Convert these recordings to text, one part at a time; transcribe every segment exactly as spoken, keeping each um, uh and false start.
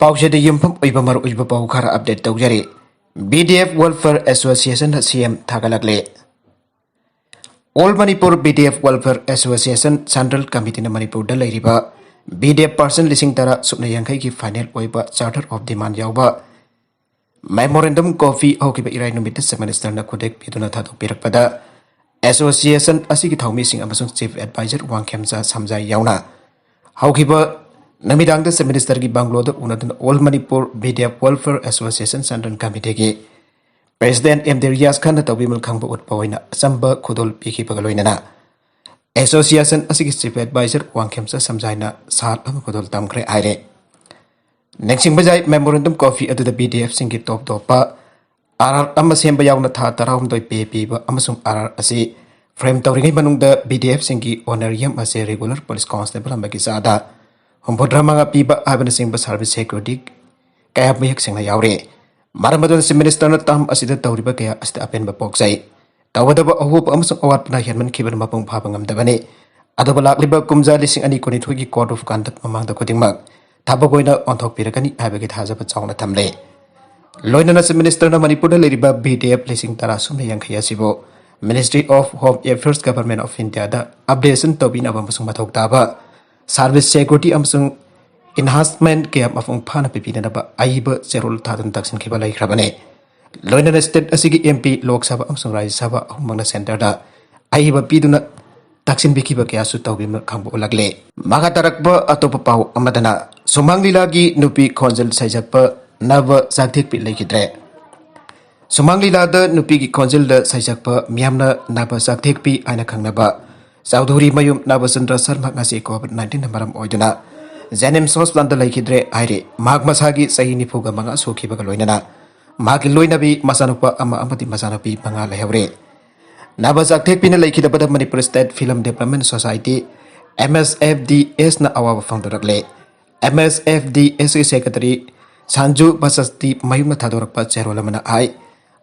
ꯄꯥꯎꯁꯤꯗ ꯌꯨꯝꯐꯝ ꯑꯣꯏꯕ ꯃꯔꯨꯑꯣꯏꯕ ꯄꯥꯎ ꯈꯔ ꯑꯞꯗꯦꯠ ꯇꯧꯖꯔꯤ꯫ B D F Welfare Association ꯅ ꯁꯤ M ꯊꯥꯒꯠꯂꯛꯂꯦ꯫ All Manipur B D F Welfare Association Central Committee ꯅ ꯃꯅꯤꯄꯨꯔꯗ ꯂꯩꯔꯤꯕ B D F percent ꯂꯤꯁꯤꯡ ꯇꯔꯥ ꯁꯨꯞꯅ ꯌꯥꯡꯈꯩꯒꯤ final ꯑꯣꯏꯕ Charter of Demand ꯌꯥꯎꯕ memorandum copy ꯍꯧꯈꯤꯕ ꯏꯔꯥꯏ ꯅꯨꯃꯤꯠꯇ Chief Minister ꯅ ꯈꯨꯗꯦꯛ ꯄꯤꯗꯨꯅ ꯊꯥꯗꯣꯛꯄꯤꯔꯛꯄꯗ, association ꯑꯁꯤꯒꯤ ꯊꯧꯃꯤꯁꯤꯡ ꯑꯃꯁꯨꯡ Chief Advisor ꯋꯥꯡꯈꯦꯝꯆꯥ ꯁꯝꯖꯥꯏ ꯌꯥꯎꯅ ꯍꯧꯈꯤꯕ ꯅꯨꯃꯤꯗꯥꯡꯗ Chief Minister ꯒꯤ ꯕꯪꯒ꯭ꯂꯣꯗ ꯎꯅꯗꯨꯅ All Manipur B D F Welfare Association Central Committee ꯒꯤ President ꯑꯦꯝ ꯗꯤ ꯔꯤꯌꯥꯖ ꯈꯥꯟꯅ ꯇꯧꯕꯤꯃꯜ ꯈꯪꯕ ꯎꯠꯄ ꯑꯣꯏꯅ ꯑꯆꯝꯕ ꯈꯨꯗꯣꯜ ꯄꯤꯈꯤꯕꯒ ꯂꯣꯏꯅꯅ association ꯑꯁꯤꯒꯤ Chief Advisor ꯋꯥꯡꯈꯦꯝꯆꯥ ꯁꯝꯖꯥꯏꯅ ꯁꯥꯜ ꯑꯃ ꯈꯨꯗꯣꯜ ꯇꯝꯈ꯭ꯔꯦ ꯍꯥꯏꯔꯦ꯫ ꯅꯤꯡꯁꯤꯡꯕ ꯌꯥꯏ, memorandum copy ꯑꯗꯨꯗ B D F ꯁꯤꯡꯒꯤ ꯇꯣꯞ ꯇꯣꯞꯄ R R ꯑꯃ ꯁꯦꯝꯕ ꯌꯥꯎꯅ ꯊꯥ ꯇꯔꯥꯍꯨꯝꯗꯣꯏ pay ꯄꯤꯕ ꯑꯃꯁꯨꯡ R R ꯑꯁꯤ frame ꯇꯧꯔꯤꯉꯩ ꯃꯅꯨꯡꯗ B D F ꯁꯤꯡꯒꯤ honorarium ꯑꯁꯤ regular police constable ꯑꯃꯒꯤ ꯆꯥꯗ ꯍꯨꯝꯐꯨꯇꯔꯥ ꯃꯉꯥ ꯄꯤꯕ ꯍꯥꯏꯕꯅꯆꯤꯡꯕ service security ꯀꯌꯥ ꯃꯌꯦꯛ ꯁꯦꯡꯅ ꯌꯥꯎꯔꯤ꯫ ꯃꯔꯝ ꯑꯗꯨꯅ Chief Minister ꯅ term ꯑꯁꯤꯗ ꯇꯧꯔꯤꯕ ꯀꯌꯥ ꯑꯁꯤꯗ ꯑꯄꯦꯟꯕ ꯄꯣꯛꯆꯩ꯫ ꯇꯧꯒꯗꯕ ꯑꯍꯣꯕ ꯑꯃꯁꯨꯡ ꯑꯋꯥꯠꯄꯅ ꯍꯦꯟꯃꯟꯈꯤꯕꯅ ꯃꯄꯨꯡ ꯐꯥꯕ ꯉꯝꯗꯕꯅꯤ꯫ ꯑꯗꯨꯕꯨ ꯂꯥꯛꯂꯤꯕ ꯀꯨꯝꯖꯥ ꯂꯤꯁꯤꯡ ꯑꯅꯤ ꯀꯨꯟꯅꯤꯊꯣꯏꯒꯤ Code of Conduct ꯃꯃꯥꯡꯗ ꯈꯨꯗꯤꯡꯃꯛ ꯊꯕꯛ ꯑꯣꯏꯅ ꯑꯣꯟꯊꯣꯛꯄꯤꯔꯒꯅꯤ ꯍꯥꯏꯕꯒꯤ ꯊꯥꯖꯕ ꯆꯥꯎꯅ ꯊꯝꯂꯦ꯫ ꯂꯣꯏꯅꯅ Chief Minister ꯅ ꯃꯅꯤꯄꯨꯔꯗ ꯂꯩꯔꯤꯕ B D F ꯂꯤꯁꯤꯡ ꯇꯔꯥ ꯁꯨꯞꯅ ꯌꯥꯡꯈꯩ ꯑꯁꯤꯕꯨ Ministry of Home Affairs, Government of India the updation ꯇꯧꯕꯤꯅꯕ ꯑꯃꯁꯨꯡ ꯃꯊꯧ ꯇꯥꯕ service security ꯑꯃꯁꯨꯡ enhancement ꯀꯌꯥ ꯃꯄꯨꯡ ꯐꯥꯅ ꯄꯤꯕꯤꯅꯅꯕ ꯑꯏꯕ ꯆꯦꯔꯣꯜ ꯊꯥꯗꯨꯅ ꯇꯛꯁꯤꯟꯈꯤꯕ ꯂꯩꯈ꯭ꯔꯕꯅꯤ꯫ ꯂꯣꯏꯅꯅ state ꯑꯁꯤꯒꯤ M P, Lok Sabha ꯑꯃꯁꯨꯡ Rajya Sabha ꯑꯍꯨꯝꯃꯛꯅ centre ꯗ ꯑꯏꯕ ꯄꯤꯗꯨꯅ ꯇꯛꯁꯤꯟꯕꯤꯈꯤꯕ ꯀꯌꯥꯁꯨ ꯇꯧꯕꯤꯕ ꯈꯪꯕ ꯎꯠꯂꯛꯂꯦ꯫ ꯃꯈꯥ ꯇꯥꯔꯛꯄ ꯑꯇꯣꯞꯄ ꯄꯥꯎ ꯑꯃꯗꯅ, ꯁꯨꯃꯥꯡ ꯂꯤꯂꯥꯒꯤ ꯅꯨꯄꯤ ꯈꯣꯟꯖꯦꯜ ꯁꯩꯁꯛꯄ ꯅꯕ ꯆꯥꯛꯊꯦꯛꯄꯤ ꯂꯩꯈꯤꯗ꯭ꯔꯦ꯫ ꯁꯨꯃꯥꯡ ꯂꯤꯂꯥꯗ ꯅꯨꯄꯤꯒꯤ ꯈꯣꯟꯖꯦꯜꯗ ꯁꯩꯁꯛꯄ ꯃꯤꯌꯥꯝꯅ ꯅꯕ ꯆꯥꯛꯊꯦꯛꯄꯤ ꯍꯥꯏꯅ ꯈꯪꯅꯕ ꯆꯧꯙꯨꯔꯤ ꯃꯌꯨꯝ ꯅꯕꯆꯟꯗ꯭ꯔ ꯁꯔꯃ ꯉꯁꯤ COVID nineteen ꯅ ꯃꯔꯝ ꯑꯣꯏꯗꯨꯅ JNIMS hospital ꯗ ꯂꯩꯈꯤꯗ꯭ꯔꯦ ꯍꯥꯏꯔꯤ꯫ ꯃꯍꯥꯛ ꯃꯁꯥꯒꯤ ꯆꯍꯤ ꯅꯤꯐꯨꯒ ꯃꯉꯥ ꯁꯨꯈꯤꯕꯒ ꯂꯣꯏꯅꯅ ꯃꯍꯥꯛꯀꯤ ꯂꯣꯏꯅꯕꯤ, ꯃꯆꯥꯅꯨꯄꯥ ꯑꯃ ꯑꯃꯗꯤ ꯃꯆꯥꯅꯨꯄꯤ ꯃꯉꯥ ꯂꯩꯍꯧꯔꯦ꯫ ꯅꯕ ꯆꯥꯛꯊꯦꯛꯄꯤꯅ ꯂꯩꯈꯤꯗꯕꯗ Manipur State Film Development Society, M S F D S ꯅ ꯑꯋꯥꯕ ꯐꯣꯡꯗꯣꯔꯛꯂꯦ꯫ M S F D S ꯀꯤ secretary ꯁꯥꯟꯖꯨ ꯕꯁꯁꯇꯤ ꯃꯌꯨꯝꯅ ꯊꯥꯗꯣꯔꯛꯄ ꯆꯦꯔꯣꯜ ꯑꯃꯅ ꯍꯥꯏ,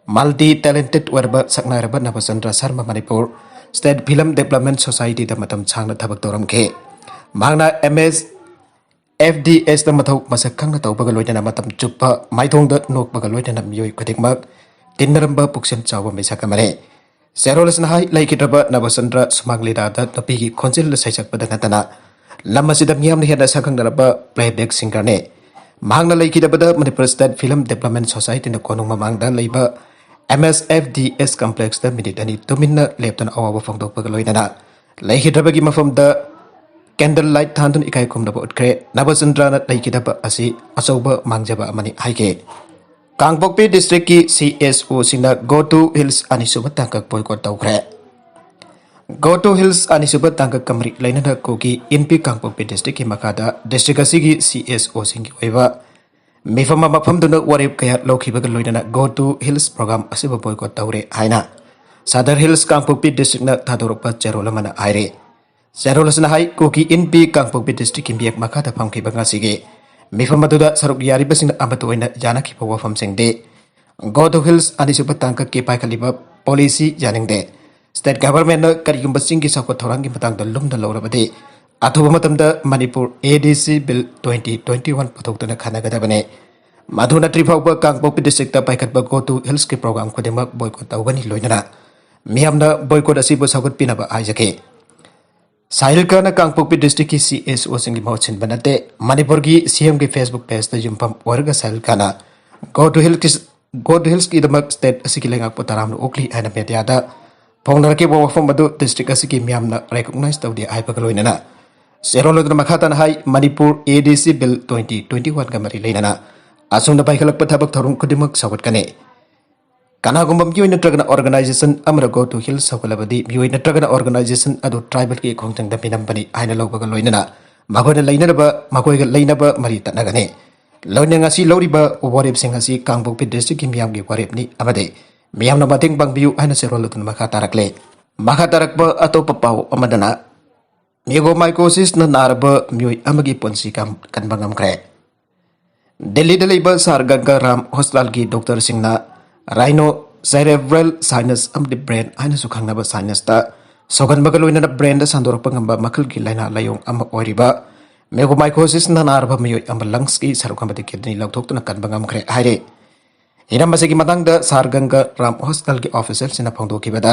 multi talented ꯑꯣꯏꯔꯕ ꯁꯛꯅꯥꯏꯔꯕ ꯅꯕꯆꯟꯗ꯭ꯔ Sharma Manipur State Film Development Society ꯗ ꯃꯇꯝ ꯁꯥꯡꯅ ꯊꯕꯛ ꯇꯧꯔꯝꯈꯤ꯫ ꯃꯍꯥꯛꯅ M S ꯑꯦꯐ ꯗꯤ ꯑꯦꯁꯇ ꯃꯊꯧ ꯃꯁꯛ ꯈꯪꯅ ꯇꯧꯕꯒ ꯂꯣꯏꯅꯅ ꯃꯇꯝ ꯆꯨꯞꯄ ꯃꯥꯏꯊꯣꯡꯗ ꯅꯣꯛꯄꯒ ꯂꯣꯏꯅꯅ ꯃꯤꯑꯣꯏ ꯈꯨꯗꯤꯡꯃꯛ ꯇꯤꯟꯅꯔꯝꯕ ꯄꯨꯛꯁꯦꯜ ꯆꯥꯎꯕ ꯃꯤꯁꯛ ꯑꯃꯅꯤ꯫ ꯁꯦꯔꯣꯜ ꯑꯁꯤꯅ ꯍꯥꯏ, ꯂꯩꯈꯤꯗ꯭ꯔꯕ ꯅꯕꯆꯟꯗ꯭ꯔ ꯁꯨꯃꯥꯡ ꯂꯤꯂꯥꯗ ꯅꯨꯄꯤꯒꯤ ꯈꯣꯟꯖꯦꯜ ꯁꯩꯁꯛꯄꯗ ꯅꯠꯇꯅ ꯂꯝ ꯑꯁꯤꯗ ꯃꯤꯌꯥꯝꯅ ꯍꯦꯟꯅ ꯁꯛꯈꯪꯅꯔꯕ playback singerꯅꯤ꯫ ꯃꯍꯥꯛꯅ ꯂꯩꯈꯤꯗꯕꯗ ꯃꯅꯤꯄꯨꯔ State Film Development Societyꯅ ꯀꯣꯅꯨꯡ ꯃꯃꯥꯡꯗ ꯂꯩꯕ ꯑꯦꯝ ꯑꯦꯁ ꯑꯦꯐ ꯗꯤ ꯑꯦꯁ complexꯇ ꯃꯤꯅꯤꯠ ꯑꯅꯤ ꯇꯨꯃꯤꯟꯅ ꯂꯦꯞꯇꯨꯅ ꯑꯋꯥꯕ ꯐꯣꯡꯗꯣꯛꯄꯒ ꯂꯣꯏꯅꯅ ꯂꯩꯈꯤꯗ꯭ꯔꯕꯒꯤ ꯃꯐꯝꯗ candle light ꯊꯥꯟꯗꯨꯅ ꯏꯀꯥꯏ ꯈꯨꯝꯅꯕ ꯎꯠꯈ꯭ꯔꯦ꯫ ꯅꯕꯆꯟꯗ꯭ꯔꯅ ꯂꯩꯈꯤꯗꯕ ꯑꯁꯤ ꯑꯆꯧꯕ ꯃꯥꯡꯖꯕ ꯑꯃꯅꯤ ꯍꯥꯏꯈꯤ꯫ ꯀꯥꯡꯄꯣꯛꯄꯤ districtꯀꯤ C S Oꯁꯤꯡꯅ Go to Hills ꯑꯅꯤꯁꯨꯕ ꯇꯥꯡꯀꯛ boycott ꯇꯧꯈ꯭ꯔꯦ꯫ Go to Hills ꯑꯅꯤꯁꯨꯕ ꯇꯥꯡꯀꯛꯀ ꯃꯔꯤ ꯂꯩꯅꯅ ꯀꯨꯀꯤ ꯏꯟꯄꯤ ꯀꯥꯡꯄꯣꯛꯄꯤ districtꯀꯤ ꯃꯈꯥꯗ district ꯑꯁꯤꯒꯤ C S Oꯁꯤꯡꯒꯤ ꯑꯣꯏꯕ ꯃꯤꯐꯝ ꯑꯃ ꯐꯝꯗꯨꯅ ꯋꯥꯔꯦꯞ ꯀꯌꯥ ꯂꯧꯈꯤꯕꯒ ꯂꯣꯏꯅꯅ Go to Hills program ꯑꯁꯤꯕꯨ boycott ꯇꯧꯔꯦ ꯍꯥꯏꯅ Sadar Hills ꯀꯥꯡꯄꯣꯛꯄꯤ districtꯅ ꯊꯥꯗꯣꯔꯛꯄ ꯆꯦꯔꯣꯜ ꯑꯃꯅ ꯍꯥꯏꯔꯤ꯫ ꯆꯦꯔꯣꯜ ꯑꯁꯤꯅ ꯍꯥꯏ, ꯀꯨꯀꯤ ꯏꯟꯄꯤ ꯀꯥꯡꯄꯣꯛꯄꯤ districtꯀꯤ ꯃꯤꯌꯦꯛ ꯃꯈꯥꯗ ꯐꯝꯈꯤꯕ ꯉꯁꯤꯒꯤ ꯃꯤꯐꯝ ꯑꯗꯨꯗ ꯁꯔꯨꯛ ꯌꯥꯔꯤꯕꯁꯤꯡꯅ ꯑꯃꯠꯇ ꯑꯣꯏꯅ ꯌꯥꯅꯈꯤꯕ ꯋꯥꯐꯝꯁꯤꯡꯗꯤ: Go to Hills ꯑꯅꯤꯁꯨꯕ ꯇꯥꯡꯀꯛꯀꯤ ꯄꯥꯏꯈꯠꯂꯤꯕ policy ꯌꯥꯅꯤꯡꯗꯦ꯫ State governmentꯅ ꯀꯔꯤꯒꯨꯝꯕ ꯆꯤꯡꯒꯤ ꯆꯥꯎꯈꯠ ꯊꯧꯔꯥꯡꯒꯤ ꯃꯇꯥꯡꯗ ꯂꯨꯝꯅ ꯂꯧꯔꯕꯗꯤ, ꯑꯊꯨꯕ ꯃꯇꯝꯗ Manipur A D C Bill twenty twenty-one ꯄꯨꯊꯣꯛꯇꯨꯅ ꯈꯟꯅꯒꯗꯕꯅꯤ꯫ ꯃꯗꯨ ꯅꯠꯇ꯭ꯔꯤ ꯐꯥꯎꯕ ꯀꯥꯡꯄꯣꯛꯄꯤ districtꯇ ꯄꯥꯏꯈꯠꯄ Go to Hillsꯀꯤ program ꯈꯨꯗꯤꯡꯃꯛ boycott ꯇꯧꯒꯅꯤ, ꯂꯣꯏꯅꯅ ꯃꯤꯌꯥꯝꯅ boycott ꯑꯁꯤꯕꯨ ꯁꯧꯒꯠꯄꯤꯅꯕ ꯍꯥꯏꯖꯒꯦ꯫ ꯁꯥꯍꯤꯜ ꯈꯥꯟꯅ ꯀꯥꯡꯄꯣꯛꯄꯤ districtꯀꯤ C S Oꯁꯤꯡꯒꯤ ꯃꯍꯨꯠ ꯁꯤꯟꯕ ꯅꯠꯇꯦ꯫ ꯃꯅꯤꯄꯨꯔꯒꯤ C Mꯒꯤ Facebook pageꯇ ꯌꯨꯝꯐꯝ ꯑꯣꯏꯔꯒ ꯁꯥꯍꯤꯜ ꯈꯥꯟꯅ Go to Hillsꯀꯤ, Go to Hillsꯀꯤꯗꯃꯛ state ꯑꯁꯤꯒꯤ ꯂꯩꯉꯥꯛꯄꯨ ꯇꯔꯥꯝꯅ ꯑꯣꯛꯂꯤ ꯍꯥꯏꯅ mediaꯗ ꯐꯣꯡꯅꯔꯛꯈꯤꯕ ꯋꯥꯐꯝ ꯑꯗꯨ district ꯑꯁꯤꯒꯤ ꯃꯤꯌꯥꯝꯅ recognize ꯇꯧꯗꯦ ꯍꯥꯏꯕꯒ ꯂꯣꯏꯅꯅ ꯆꯦꯔꯣꯜ ꯑꯗꯨꯅ ꯃꯈꯥ ꯇꯥꯅ ꯍꯥꯏ, Manipur A D C Bill twenty twenty-oneꯒ ꯃꯔꯤ ꯂꯩꯅꯅ ꯑꯁꯨꯝꯅ ꯄꯥꯏꯈꯠꯂꯛꯄ ꯊꯕꯛ ꯊꯧꯔꯝ ꯈꯨꯗꯤꯡꯃꯛ ꯁꯧꯒꯠꯀꯅꯤ꯫ ꯀꯅꯥꯒꯨꯝꯕ ꯃꯤꯑꯣꯏ ꯅꯠꯇ꯭ꯔꯒꯅ organization ꯑꯃꯅ Go to Hills ꯁꯧꯒꯠꯂꯕꯗꯤ, ꯃꯤꯑꯣꯏ ꯅꯠꯇ꯭ꯔꯒꯅ organization ꯑꯗꯨ tribalꯒꯤ ꯈꯣꯡꯖꯪꯗ ꯃꯤꯅꯝꯕꯅꯤ ꯍꯥꯏꯅ ꯂꯧꯕꯒ ꯂꯣꯏꯅꯅ ꯃꯈꯣꯏꯅ ꯂꯩꯅꯅꯕ, ꯃꯈꯣꯏꯒ ꯂꯩꯅꯕ ꯃꯔꯤ ꯇꯠꯅꯒꯅꯤ꯫ ꯂꯣꯏꯅ ꯉꯁꯤ ꯂꯧꯔꯤꯕ ꯋꯥꯔꯦꯞꯁꯤꯡ ꯑꯁꯤ ꯀꯥꯡꯄꯣꯛꯄꯤ districtꯀꯤ ꯃꯤꯌꯥꯝꯒꯤ ꯋꯥꯔꯦꯞꯅꯤ ꯑꯃꯗꯤ ꯃꯤꯌꯥꯝꯅ ꯃꯇꯦꯡ ꯄꯥꯡꯕꯤꯌꯨ ꯍꯥꯏꯅ ꯆꯦꯔꯣꯜ ꯑꯗꯨꯅ ꯃꯈꯥ ꯇꯥꯔꯛꯂꯦ꯫ ꯃꯈꯥ ꯇꯥꯔꯛꯄ ꯑꯇꯣꯞꯄ ꯄꯥꯎ ꯑꯃꯗꯅ, mycomycosisꯅ ꯅꯥꯔꯕ ꯃꯤꯑꯣꯏ ꯑꯃꯒꯤ ꯄꯨꯟꯁꯤ ꯀꯝ-, ꯀꯟꯕ ꯉꯝꯈ꯭ꯔꯦ꯫ ꯗꯦꯜꯂꯤꯗ ꯂꯩꯕ ꯁꯥꯔ ꯒꯪꯒꯥ ꯔꯥꯝ ꯍꯣꯁꯄꯤꯇꯥꯜꯒꯤ doctorꯁꯤꯡꯅ rhino cerebral sinus ꯑꯃꯗꯤ brain ꯍꯥꯏꯅꯁꯨ ꯈꯪꯅꯕ sinusꯇ ꯁꯣꯛꯍꯟꯕꯒ ꯂꯣꯏꯅꯅ brainꯗ ꯁꯟꯗꯣꯔꯛꯄ ꯉꯝꯕ ꯃꯈꯜꯒꯤ ꯂꯥꯏꯅꯥ ꯂꯥꯏꯑꯣꯡ ꯑꯃ ꯑꯣꯏꯔꯤꯕ Mucormycosis ꯅꯥꯔꯕ ꯃꯤꯑꯣꯏ ꯑꯃ lungs ꯀꯤ ꯁꯔꯨꯛ ꯑꯃꯗꯤ kidney ꯂꯧꯊꯣꯛꯇꯨꯅ ꯀꯟꯕ ꯉꯝꯈ꯭ꯔꯦ ꯍꯥꯏꯔꯦ꯫ ꯍꯤꯔꯝ ꯑꯁꯤꯒꯤ ꯃꯇꯥꯡꯗ ꯁꯥꯔ ꯒꯪꯒꯥ ꯔꯥꯝ ꯍꯣꯁꯄꯤꯇꯥꯜꯒꯤ official ꯁꯤꯡꯅ ꯐꯣꯡꯗꯣꯛꯈꯤꯕꯗ,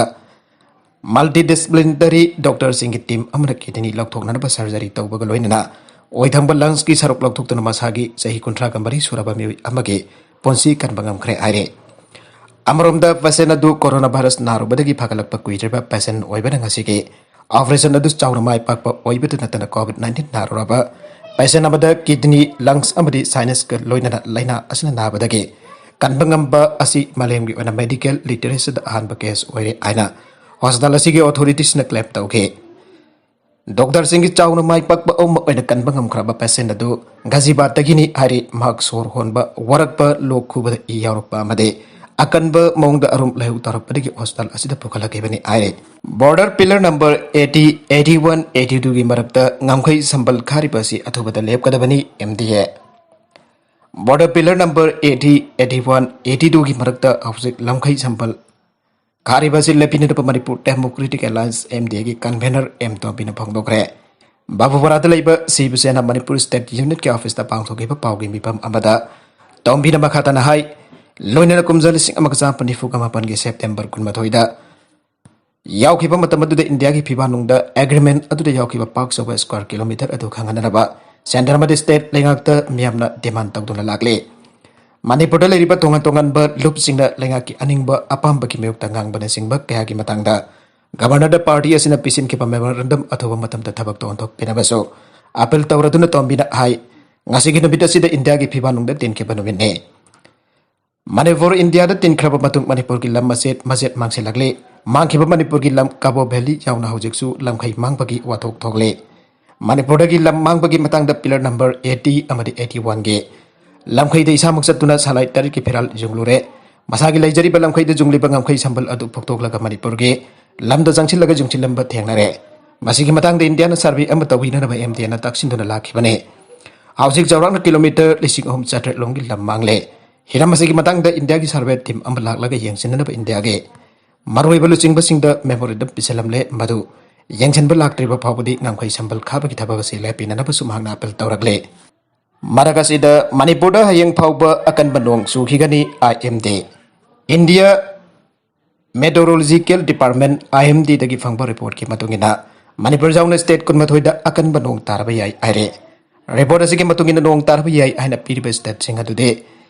multidisciplinary doctor ꯁꯤꯡꯒꯤ team ꯑꯃꯅ kidney ꯂꯧꯊꯣꯛꯅꯅꯕ surgery ꯇꯧꯕꯒ ꯂꯣꯏꯅꯅ ꯑꯣꯏꯊꯪꯕ lungs ꯀꯤ ꯁꯔꯨꯛ ꯂꯧꯊꯣꯛꯇꯨꯅ ꯃꯁꯥꯒꯤ ꯆꯍꯤ ꯀꯨꯟꯊ꯭ꯔꯥꯒ ꯃꯔꯤ ꯁꯨꯔꯕ ꯃꯤꯑꯣꯏ ꯑꯃꯒꯤ ꯄꯨꯟꯁꯤ ꯀꯟꯕ ꯉꯝꯈ꯭ꯔꯦ ꯍꯥꯏꯔꯦ꯫ ꯑꯃꯔꯣꯝꯗ, patient ꯑꯗꯨ coronavirus ꯅꯥꯔꯨꯕꯗꯒꯤ ꯐꯒꯠꯂꯛꯄ ꯀꯨꯏꯗ꯭ꯔꯤꯕ patient ꯑꯣꯏꯕꯅ ꯉꯁꯤꯒꯤ operation ꯑꯗꯨ ꯆꯥꯎꯅ ꯃꯥꯏ ꯄꯥꯛꯄ ꯑꯣꯏꯕꯇ ꯅꯠꯇꯅ COVID nineteen ꯅꯥꯔꯨꯔꯕ patient ꯑꯃꯗ kidney, lungs ꯑꯃꯗꯤ sinus ꯀ ꯂꯣꯏꯅꯅ ꯂꯥꯏꯅꯥ ꯑꯁꯤꯅ ꯅꯥꯕꯗꯒꯤ ꯀꯟꯕ ꯉꯝꯕ ꯑꯁꯤ ꯃꯥꯂꯦꯝꯒꯤ ꯑꯣꯏꯅ medical literature ꯗ ꯑꯍꯥꯟꯕ case ꯑꯣꯏꯔꯦ ꯍꯥꯏꯅ hospital ꯑꯁꯤꯒꯤ authorities ꯅ claim ꯇꯧꯈꯤ꯫ Doctor ꯁꯤꯡꯒꯤ ꯆꯥꯎꯅ ꯃꯥꯏ ꯄꯥꯛꯄ ꯑꯃ ꯑꯣꯏꯅ ꯀꯟꯕ ꯉꯝꯈ꯭ꯔꯕ patient ꯑꯗꯨ ꯘꯖꯤꯕꯥꯠꯇꯒꯤꯅꯤ ꯍꯥꯏꯔꯤ꯫ ꯃꯍꯥꯛ ꯁꯣꯔ ꯍꯣꯟꯕ ꯋꯥꯔꯛꯄ, ꯂꯣꯛ ꯈꯨꯕꯗ ꯏ ꯌꯥꯎꯔꯛꯄ ꯑꯃꯗꯤ ꯑꯀꯟꯕ ꯃꯑꯣꯡꯗ ꯑꯔꯨꯝ ꯂꯥꯏꯍꯧ ꯇꯧꯔꯛꯄꯗꯒꯤ hospital ꯑꯁꯤꯗ ꯄꯨꯈꯠꯂꯛꯈꯤꯕꯅꯤ ꯍꯥꯏꯔꯤ꯫ Border pillar number eighty, eighty one, eighty two ꯒꯤ ꯃꯔꯛꯇ ꯉꯝꯈꯩ ꯁꯝꯕꯜ ꯈꯥꯔꯤꯕ ꯑꯁꯤ ꯑꯊꯨꯕꯗ ꯂꯦꯞꯀꯗꯕꯅꯤ, M D A꯫ Border pillar number eighty, eighty one, eighty two ꯒꯤ ꯃꯔꯛꯇ ꯍꯧꯖꯤꯛ ꯂꯝꯈꯩ ꯁꯝꯕꯜ ꯈꯥꯔꯤꯕ ꯑꯁꯤ ꯂꯦꯞꯄꯤꯅꯅꯕ Manipur Democratic Alliance, M D A ꯒꯤ convener M ꯇꯣꯝꯕꯤꯅ ꯐꯣꯡꯗꯣꯛꯈ꯭ꯔꯦ꯫ ꯕꯥꯕꯨꯄꯥꯔꯥꯗ ꯂꯩꯕ ꯁꯤꯕ ꯁꯦꯅꯥ ꯃꯅꯤꯄꯨꯔ state unit ꯀꯤ office ꯇ ꯄꯥꯡꯊꯣꯛꯈꯤꯕ ꯄꯥꯎꯒꯤ ꯃꯤꯐꯝ ꯑꯃꯗ ꯇꯣꯝꯕꯤꯅ ꯃꯈꯥ ꯇꯥꯅ ꯍꯥꯏ, ꯂꯣꯏꯅꯅ ꯀꯨꯝꯖꯥ ꯂꯤꯁꯤꯡ ꯑꯃꯒ ꯆꯥꯃꯥꯄꯟ ꯅꯤꯐꯨꯒ ꯃꯥꯄꯟꯒꯤ September ꯀꯨꯟꯃꯥꯊꯣꯏꯗ ꯌꯥꯎꯈꯤꯕ ꯃꯇꯝ ꯑꯗꯨꯗ ꯏꯟꯗꯤꯌꯥꯒꯤ ꯐꯤꯕꯥꯟꯅꯨꯡꯗ agreement ꯑꯗꯨꯗ ꯌꯥꯎꯈꯤꯕ ꯄꯥꯛ ꯆꯥꯎꯕ square kilometer ꯑꯗꯨ ꯈꯪꯍꯟꯅꯅꯕ centre ꯑꯃꯗꯤ state ꯂꯩꯉꯥꯛꯇ ꯃꯤꯌꯥꯝꯅ demand ꯇꯧꯗꯨꯅ ꯂꯥꯛꯂꯤ꯫ ꯃꯅꯤꯄꯨꯔꯗ ꯂꯩꯔꯤꯕ ꯇꯣꯉꯥꯟ ꯇꯣꯉꯥꯟꯕ ꯂꯨꯞꯁꯤꯡꯅ ꯂꯩꯉꯥꯛꯀꯤ ꯑꯅꯤꯡꯕ ꯑꯄꯥꯝꯕꯒꯤ ꯃꯥꯌꯣꯛꯇ ꯉꯥꯡꯕꯅꯆꯤꯡꯕ ꯀꯌꯥꯒꯤ ꯃꯇꯥꯡꯗ Governor ꯗ party ꯑꯁꯤꯅ ꯄꯤꯁꯤꯟꯈꯤꯕ memorandum ꯑꯊꯨꯕ ꯃꯇꯝꯗ ꯊꯕꯛꯇ ꯑꯣꯟꯊꯣꯛꯄꯤꯅꯕꯁꯨ appeal ꯇꯧꯔꯗꯨꯅ ꯇꯣꯝꯕꯤꯅ ꯍꯥꯏ, ꯉꯁꯤꯒꯤ ꯅꯨꯃꯤꯠ ꯑꯁꯤꯗ ꯏꯟꯗꯤꯌꯥꯒꯤ ꯐꯤꯕꯥꯟꯅꯨꯡꯗ ꯇꯤꯟꯈꯤꯕ ꯅꯨꯃꯤꯠꯅꯤ꯫ ꯃꯅꯤꯄꯨꯔ ꯏꯟꯗꯤꯌꯥꯗ ꯇꯤꯟꯈ꯭ꯔꯕ ꯃꯇꯨꯡ ꯃꯅꯤꯄꯨꯔꯒꯤ ꯂꯝ ꯃꯆꯦꯠ ꯃꯆꯦꯠ ꯃꯥꯡꯁꯤꯜꯂꯛꯂꯤ꯫ ꯃꯥꯡꯈꯤꯕ ꯃꯅꯤꯄꯨꯔꯒꯤ ꯂꯝ ꯀꯕꯣ ꯚꯦꯂꯤ ꯌꯥꯎꯅ ꯍꯧꯖꯤꯛꯁꯨ ꯂꯝꯈꯩ ꯃꯥꯡꯕꯒꯤ ꯋꯥꯊꯣꯛ ꯊꯣꯛꯂꯤ꯫ ꯃꯅꯤꯄꯨꯔꯗꯒꯤ ꯂꯝ ꯃꯥꯡꯕꯒꯤ ꯃꯇꯥꯡꯗ pillar number eighty ꯑꯃꯗꯤ eighty one ꯒꯤ ꯂꯝꯈꯩꯗ ꯏꯁꯥꯃꯛ ꯆꯠꯇꯨꯅ ꯁꯂꯥꯏ ꯇꯔꯦꯠꯀꯤ ꯐꯤꯔꯥꯜ ꯌꯨꯡꯂꯨꯔꯦ꯫ ꯃꯁꯥꯒꯤ ꯂꯩꯖꯔꯤꯕ ꯂꯝꯈꯩꯗ ꯌꯨꯡꯂꯤꯕ ꯉꯝꯈꯩ ꯁꯝꯕꯜ ꯑꯗꯨ ꯐꯨꯛꯇꯣꯛꯂꯒ ꯃꯅꯤꯄꯨꯔꯒꯤ ꯂꯝꯗ ꯆꯪꯁꯤꯜꯂꯒ ꯌꯨꯡꯁꯤꯜꯂꯝꯕ ꯊꯦꯡꯅꯔꯦ꯫ ꯃꯁꯤꯒꯤ ꯃꯇꯥꯡꯗ ꯏꯟꯗꯤꯌꯥꯅ survey ꯑꯃ ꯇꯧꯕꯤꯅꯅꯕ M D A ꯅ ꯇꯥꯛꯁꯤꯟꯗꯨꯅ ꯂꯥꯛꯈꯤꯕꯅꯤ꯫ ꯍꯧꯖꯤꯛ ꯆꯥꯎꯔꯥꯛꯅ kilometre ꯂꯤꯁꯤꯡ ꯑꯍꯨꯝ ꯆꯥꯇ꯭ꯔꯦꯠ ꯂꯣꯝꯒꯤ ꯂꯝ ꯃꯥꯡꯂꯦ꯫ ꯍꯤꯔꯝ ꯑꯁꯤꯒꯤ ꯃꯇꯥꯡꯗ ꯏꯟꯗꯤꯌꯥꯒꯤ survey team ꯑꯃ ꯂꯥꯛꯂꯒ ꯌꯦꯡꯁꯤꯟꯅꯅꯕ ꯏꯟꯗꯤꯌꯥꯒꯤ ꯃꯔꯨꯑꯣꯏꯕ ꯂꯨꯆꯤꯡꯕꯁꯤꯡꯗ memorandum ꯄꯤꯁꯤꯜꯂꯝꯂꯦ, ꯃꯗꯨ ꯌꯦꯡꯁꯤꯟꯕ ꯂꯥꯛꯇ꯭ꯔꯤꯕ ꯐꯥꯎꯕꯗꯤ ꯉꯝꯈꯩ ꯁꯝꯕꯜ ꯈꯥꯕꯒꯤ ꯊꯕꯛ ꯑꯁꯤ ꯂꯦꯞꯄꯤꯅꯅꯕꯁꯨ ꯃꯍꯥꯛꯅ ꯑꯥꯄꯤꯜ ꯇꯧꯔꯛꯂꯦ꯫ ꯃꯔꯛ ꯑꯁꯤꯗ ꯃꯅꯤꯄꯨꯔꯗ ꯍꯌꯦꯡ ꯐꯥꯎꯕ ꯑꯀꯟꯕ ꯅꯣꯡ ꯆꯨꯈꯤꯒꯅꯤ, ꯑꯥꯏ ꯑꯦꯝ ꯗꯤ꯫ ꯏꯟꯗꯤꯌꯥ ꯃꯦꯇꯣꯔꯣꯂꯣꯖꯤꯀꯦꯜ ꯗꯤꯄꯥꯔꯠꯃꯦꯟ, ꯑꯥꯏ ꯑꯦꯝ ꯗꯤꯗꯒꯤ ꯐꯪꯕ ꯔꯤꯄꯣꯔꯠꯀꯤ ꯃꯇꯨꯡ ꯏꯟꯅ, ꯃꯅꯤꯄꯨꯔ ꯌꯥꯎꯅ ꯁ꯭ꯇꯦꯠ ꯀꯨꯟꯃꯥꯊꯣꯏꯗ ꯑꯀꯟꯕ ꯅꯣꯡ ꯇꯥꯔꯕ ꯌꯥꯏ ꯍꯥꯏꯔꯦ꯫ ꯔꯤꯄꯣꯔꯠ ꯑꯁꯤꯒꯤ ꯃꯇꯨꯡ ꯏꯟꯅ, ꯅꯣꯡ ꯇꯥꯔꯕ ꯌꯥꯏ ꯍꯥꯏꯅ ꯄꯤꯔꯤꯕ ꯁ꯭ꯇꯦꯠꯁꯤꯡ ꯑꯗꯨꯗꯤ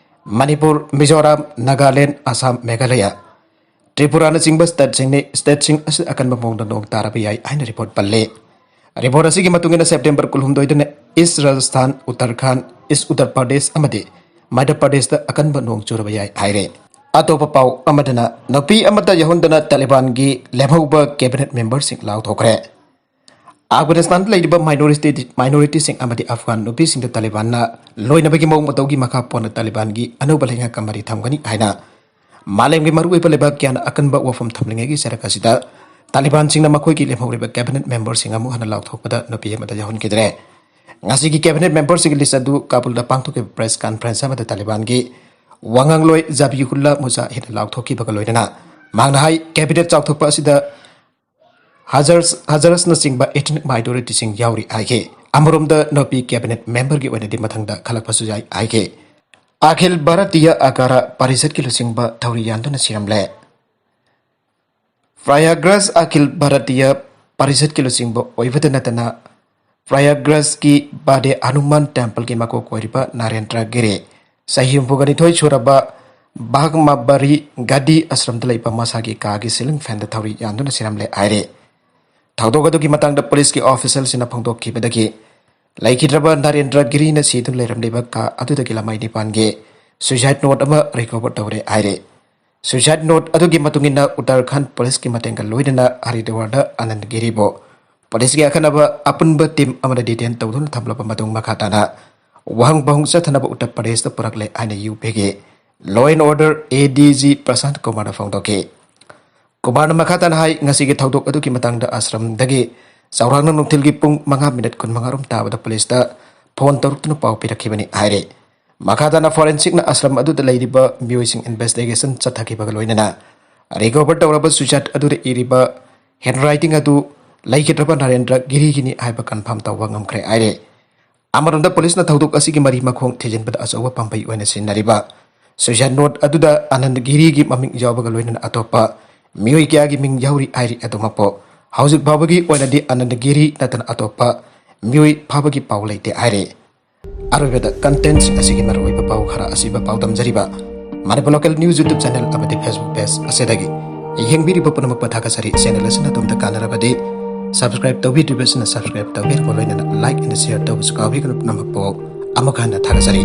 ꯃꯅꯤꯄꯨꯔ, ꯃꯤꯖꯣꯔꯥꯝ, ꯅꯥꯒꯥꯂꯦꯟ, ꯑꯁꯥꯝ, ꯃꯦꯘꯥꯂꯌꯥ, ꯇ꯭ꯔꯤꯄꯨꯔꯥꯅꯆꯤꯡꯕ ꯁ꯭ꯇꯦꯠꯁꯤꯡꯅꯤ꯫ ꯁ꯭ꯇꯦꯠꯁꯤꯡ ꯑꯁꯤꯗ ꯑꯀꯟꯕ ꯃꯑꯣꯡꯗ ꯅꯣꯡ ꯇꯥꯔꯕ ꯌꯥꯏ ꯍꯥꯏꯅ ꯔꯤꯄꯣꯔꯠ ꯄꯜꯂꯤ꯫ ꯔꯤꯄꯣꯔꯠ ꯑꯁꯤꯒꯤ ꯃꯇꯨꯡ ꯏꯟꯅ, ꯁꯦꯞꯇꯦꯝꯕꯔ ꯀꯨꯟꯍꯨꯝꯗꯣꯏꯗꯅ ꯏꯁ ꯔꯥꯖꯁꯊꯥꯟ, ꯎꯠꯇꯔꯈꯥꯟ, ꯏꯁ ꯎꯠꯇꯔ ꯄ꯭ꯔꯗꯦꯁ ꯑꯃꯗꯤ ꯃꯙ꯭ꯌ ꯄ꯭ꯔꯗꯦꯁꯇ ꯑꯀꯟꯕ ꯅꯣꯡ ꯆꯨꯔꯕ ꯌꯥꯏ ꯍꯥꯏꯔꯦ꯫ ꯑꯇꯣꯞꯄ ꯄꯥꯎ ꯑꯃꯗꯅ, ꯅꯨꯄꯤ ꯑꯃꯠꯇ ꯌꯥꯎꯍꯟꯗꯅ ꯇꯥꯂꯤꯕꯥꯟꯒꯤ ꯂꯦꯝꯍꯧꯕ ꯀꯦꯕꯤꯅꯦꯠ ꯃꯦꯝꯕꯔꯁꯤꯡ ꯂꯥꯎꯊꯣꯛꯈ꯭ꯔꯦ꯫ ꯑꯐꯒꯥꯅꯤꯁꯇꯥꯟꯗ ꯂꯩꯔꯤꯕ ꯃꯥꯏꯅꯣꯔꯤꯇꯤ, ꯃꯥꯏꯅꯣꯔꯤꯇꯤꯁꯤꯡ ꯑꯃꯗꯤ ꯑꯐꯒꯥꯟ ꯅꯨꯄꯤꯁꯤꯡꯗ ꯇꯥꯂꯤꯕꯥꯟꯅ ꯂꯣꯏꯅꯕꯒꯤ ꯃꯑꯣꯡ ꯃꯇꯧꯒꯤ ꯃꯈꯥ ꯄꯣꯟꯅ ꯇꯥꯂꯤꯕꯥꯟꯒꯤ ꯑꯅꯧꯕ ꯂꯩꯉꯥꯛꯀ ꯃꯔꯤ ꯊꯝꯒꯅꯤ ꯍꯥꯏꯅ ꯃꯥꯂꯦꯝꯒꯤ ꯃꯔꯨꯑꯣꯏꯕ ꯂꯩꯕꯥꯛ ꯀꯌꯥꯅ ꯑꯀꯟꯕ ꯋꯥꯐꯝ ꯊꯝꯂꯤꯉꯩꯒꯤ ꯆꯔꯛ ꯑꯁꯤꯗ, ꯇꯥꯂꯤꯕꯥꯟꯁꯤꯡꯅ ꯃꯈꯣꯏꯒꯤ ꯂꯦꯝꯍꯧꯔꯤꯕ ꯀꯦꯕꯤꯅꯦꯠ ꯃꯦꯝꯕꯔꯁꯤꯡ ꯑꯃꯨꯛ ꯍꯟꯅ ꯂꯥꯎꯊꯣꯛꯄꯗ ꯅꯨꯄꯤ ꯑꯃꯠꯇ ꯌꯥꯎꯍꯟꯈꯤꯗ꯭ꯔꯦ꯫ ꯉꯁꯤꯒꯤ ꯀꯦꯕꯤꯅꯦꯠ ꯃꯦꯝꯕꯔꯁꯤꯡꯒꯤ ꯂꯤꯁ ꯑꯗꯨ ꯀꯥꯕꯨꯜꯗ ꯄꯥꯡꯊꯣꯛꯈꯤꯕ ꯄ꯭ꯔꯦꯁ ꯀꯟꯐꯔꯦꯟꯁ ꯑꯃꯗ ꯇꯥꯂꯤꯕꯥꯟꯒꯤ ꯋꯥꯉꯥꯡꯂꯣꯏ ꯖꯕꯤꯍꯨꯜꯂꯥ ꯃꯨꯖꯥꯍꯤꯗ ꯂꯥꯎꯊꯣꯛꯈꯤꯕꯒ ꯂꯣꯏꯅꯅ, ꯃꯍꯥꯛꯅ ꯍꯥꯏ, ꯀꯦꯕꯤꯅꯦꯠ ꯆꯥꯎꯊꯣꯛꯄ ꯑꯁꯤꯗ ꯍꯖꯔꯁ, ꯍꯖꯔꯁꯅꯆꯤꯡꯕ ꯏꯊꯅꯤꯛ ꯃꯥꯏꯅꯣꯔꯤꯇꯤꯁꯤꯡ ꯌꯥꯎꯔꯤ ꯍꯥꯏꯈꯤ꯫ ꯑꯃꯔꯣꯝꯗ, ꯅꯨꯄꯤ ꯀꯦꯕꯤꯅꯦꯠ ꯃꯦꯝꯕꯔꯒꯤ ꯑꯣꯏꯅꯗꯤ ꯃꯊꯪꯗ ꯈꯜꯂꯛꯄꯁꯨ ꯌꯥꯏ ꯍꯥꯏꯈꯤ꯫ ꯑꯈꯤꯜ ꯚꯥꯔꯇꯤꯌ ꯑꯒꯥꯔꯥ ꯄꯔꯤꯁꯠꯀꯤ ꯂꯨꯆꯤꯡꯕ ꯊꯧꯔꯤ ꯌꯥꯟꯗꯨꯅ ꯁꯤꯔꯝꯂꯦ꯫ ꯄ꯭ꯔꯌꯥꯒ꯭ꯔꯥꯖ ꯑꯈꯤꯜ ꯚꯥꯔꯇꯤꯌ ꯄꯔꯤꯁꯠꯀꯤ ꯂꯨꯆꯤꯡꯕ ꯑꯣꯏꯕꯇ ꯅꯠꯇꯅ, ꯄ꯭ꯔꯌꯥꯒ꯭ꯔꯥꯖꯀꯤ ꯕꯥꯗꯦ ꯍꯅꯨꯃꯥꯟ ꯇꯦꯝꯄꯜꯒꯤ ꯃꯀꯣꯛ ꯑꯣꯏꯔꯤꯕ ꯅꯔꯦꯟꯗ꯭ꯔ ꯒꯤꯔꯤ, ꯆꯍꯤ ꯍꯨꯝꯐꯨꯒ ꯅꯤꯊꯣꯏ ꯁꯨꯔꯕ ꯚꯥꯒꯃꯥꯕꯔꯤ ꯒꯥꯗꯤ ꯑꯁ꯭ꯔꯝꯗ ꯂꯩꯕ ꯃꯁꯥꯒꯤ ꯀꯥꯒꯤ ꯁꯤꯂꯤꯡ ꯐꯦꯟꯗ ꯊꯧꯔꯤ ꯌꯥꯟꯗꯨꯅ ꯁꯤꯔꯝꯂꯦ ꯍꯥꯏꯔꯦ꯫ ꯊꯧꯗꯣꯛ ꯑꯗꯨꯒꯤ ꯃꯇꯥꯡꯗ ꯄꯨꯂꯤꯁꯀꯤ ꯑꯣꯐꯤꯁꯤꯌꯦꯜꯁꯤꯡꯅ ꯐꯣꯡꯗꯣꯛꯈꯤꯕꯗꯒꯤ, ꯂꯩꯈꯤꯗ꯭ꯔꯕ ꯅꯔꯦꯟꯗ꯭ꯔ ꯒꯤꯔꯤꯅ ꯁꯤꯗꯨꯅ ꯂꯩꯔꯝꯂꯤꯕ ꯀꯥ ꯑꯗꯨꯗꯒꯤ ꯂꯃꯥꯏ ꯅꯤꯄꯥꯟꯒꯤ ꯁꯨꯏꯁꯥꯏꯗ ꯅꯣꯠ ꯑꯃ ꯔꯤꯀꯣꯚꯔ ꯇꯧꯔꯦ ꯍꯥꯏꯔꯦ꯫ ꯁꯨꯏꯁꯥꯏꯗ ꯅꯣꯠ ꯑꯗꯨꯒꯤ ꯃꯇꯨꯡ ꯏꯟꯅ, ꯎꯠꯇꯔꯈꯟꯗ ꯄꯨꯂꯤꯁꯀꯤ ꯃꯇꯦꯡꯒ ꯂꯣꯏꯅꯅ ꯍꯔꯤꯗ꯭ꯋꯥꯔꯗ ꯑꯅꯟꯗ ꯒꯤꯔꯤꯕꯨ ꯄꯨꯂꯤꯁꯀꯤ ꯑꯈꯟꯅꯕ ꯑꯄꯨꯟꯕ ꯇꯤꯝ ꯑꯃꯅ ꯗꯤꯇꯦꯟ ꯇꯧꯗꯨꯅ ꯊꯝꯂꯕ ꯃꯇꯨꯡ, ꯃꯈꯥ ꯇꯥꯅ ꯋꯥꯍꯪ ꯄꯥꯎꯍꯪ ꯆꯠꯊꯅꯕ ꯎꯠꯇꯔ ꯄ꯭ꯔꯗꯦꯁꯇ ꯄꯨꯔꯛꯂꯦ ꯍꯥꯏꯅ ꯌꯨ ꯄꯤꯒꯤ law and order A D G Prashant ꯀꯨꯃꯥꯔꯅ ꯐꯣꯡꯗꯣꯛꯈꯤ꯫ ꯀꯨꯃꯥꯔꯅ ꯃꯈꯥ ꯇꯥꯅ ꯍꯥꯏ, ꯉꯁꯤꯒꯤ ꯊꯧꯗꯣꯛ ꯑꯗꯨꯒꯤ ꯃꯇꯥꯡꯗ ꯑꯥꯁ꯭ꯔꯝꯗꯒꯤ ꯆꯥꯎꯔꯥꯛꯅ ꯅꯨꯡꯊꯤꯜꯒꯤ ꯄꯨꯡ ꯃꯉꯥ ꯃꯤꯅꯤꯠ ꯀꯨꯟꯃꯉꯥ ꯔꯣꯝ ꯇꯥꯕꯗ ꯄꯨꯂꯤꯁꯇ ꯐꯣꯟ ꯇꯧꯔꯛꯇꯨꯅ ꯄꯥꯎ ꯄꯤꯔꯛꯈꯤꯕꯅꯤ ꯍꯥꯏꯔꯤ꯫ ꯃꯈꯥ ꯇꯥꯅ ꯐꯣꯔꯦꯟꯁꯤꯛꯅ ꯑꯥꯁ꯭ꯔꯝ ꯑꯗꯨꯗ ꯂꯩꯔꯤꯕ ꯃꯤꯑꯣꯏꯁꯤꯡ ꯏꯟꯚꯦꯁꯇꯤꯒꯦꯁꯟ ꯆꯠꯊꯈꯤꯕꯒ ꯂꯣꯏꯅꯅ ꯔꯤꯀꯣꯚꯔ ꯇꯧꯔꯕ ꯁꯨꯏꯁꯥꯏꯗ ꯑꯗꯨꯗ ꯏꯔꯤꯕ ꯍꯦꯟ ꯔꯥꯏꯇꯤꯡ ꯑꯗꯨ ꯂꯩꯈꯤꯗ꯭ꯔꯕ ꯅꯔꯦꯟꯗ꯭ꯔ ꯒꯤꯔꯤꯒꯤꯅꯤ ꯍꯥꯏꯕ ꯀꯟꯐꯥꯔꯝ ꯇꯧꯕ ꯉꯝꯈ꯭ꯔꯦ ꯍꯥꯏꯔꯦ꯫ ꯑꯃꯔꯣꯝꯗ ꯄꯨꯂꯤꯁꯅ ꯊꯧꯗꯣꯛ ꯑꯁꯤꯒꯤ ꯃꯔꯤ ꯃꯈꯣꯡ ꯊꯤꯖꯤꯟꯕꯗ ꯑꯆꯧꯕ ꯄꯥꯝꯕꯩ ꯑꯣꯏꯅ ꯁꯤꯖꯤꯟꯅꯔꯤꯕ ꯁꯨꯏꯁꯥꯏꯗ ꯅꯣꯠ ꯑꯗꯨꯗ ꯑꯅꯟꯗ ꯒꯤꯔꯤꯒꯤ ꯃꯃꯤꯡ ꯌꯥꯎꯕꯒ ꯂꯣꯏꯅꯅ ꯑꯇꯣꯞꯄ ꯃꯤꯑꯣꯏ ꯀꯌꯥꯒꯤ ꯃꯤꯡ ꯌꯥꯎꯔꯤ ꯍꯥꯏꯔꯤ꯫ ꯑꯗꯨꯃꯛꯄꯨ ꯍꯧꯖꯤꯛ ꯐꯥꯎꯕꯒꯤ ꯑꯣꯏꯅꯗꯤ ꯑꯅꯟꯗ ꯒꯤꯔꯤ ꯅꯠꯇꯅ ꯑꯇꯣꯞꯄ ꯃꯤꯑꯣꯏ ꯐꯥꯕꯒꯤ ꯄꯥꯎ ꯂꯩꯇꯦ ꯍꯥꯏꯔꯤ꯫ ꯑꯔꯣꯏꯕꯗ ꯀꯟꯇꯦꯟꯁꯤꯡ ꯑꯁꯤꯒꯤ ꯃꯔꯨꯑꯣꯏꯕ ꯄꯥꯎ ꯈꯔ ꯑꯁꯤꯕ ꯄꯥꯎꯗꯝꯖꯔꯤꯕ Manipur local news YouTube channel ꯑꯃꯗꯤ ꯐꯦꯁꯕꯨꯛ ꯄꯦꯖ ꯑꯁꯤꯗꯒꯤ ꯌꯦꯡꯕꯤꯔꯤꯕ ꯄꯨꯝꯅꯃꯛꯄꯨ ꯊꯥꯒꯠꯆꯔꯤ꯫ ꯆꯦꯅꯦꯜ ꯑꯁꯤꯅ ꯑꯗꯣꯝꯗ ꯀꯥꯟꯅꯔꯕꯗꯤ ꯁꯕꯁꯀ꯭ꯔꯥꯏꯕ ꯇꯧꯕꯤꯗ꯭ꯔꯤꯕꯁꯤꯅ ꯁꯕꯁꯀ꯭ꯔꯥꯏꯕ ꯇꯧꯕꯤꯔꯕ ꯂꯣꯏꯅꯅ ꯂꯥꯏꯛ ꯑꯦꯟ ꯁꯤꯌꯔ ꯇꯧꯕꯁꯨ ꯀꯥꯎꯕꯤꯒꯅꯨ꯫ ꯄꯨꯝꯅꯃꯛꯄꯨ ꯑꯃꯨꯛ ꯍꯟꯅ ꯊꯥꯒꯠꯆꯔꯤ꯫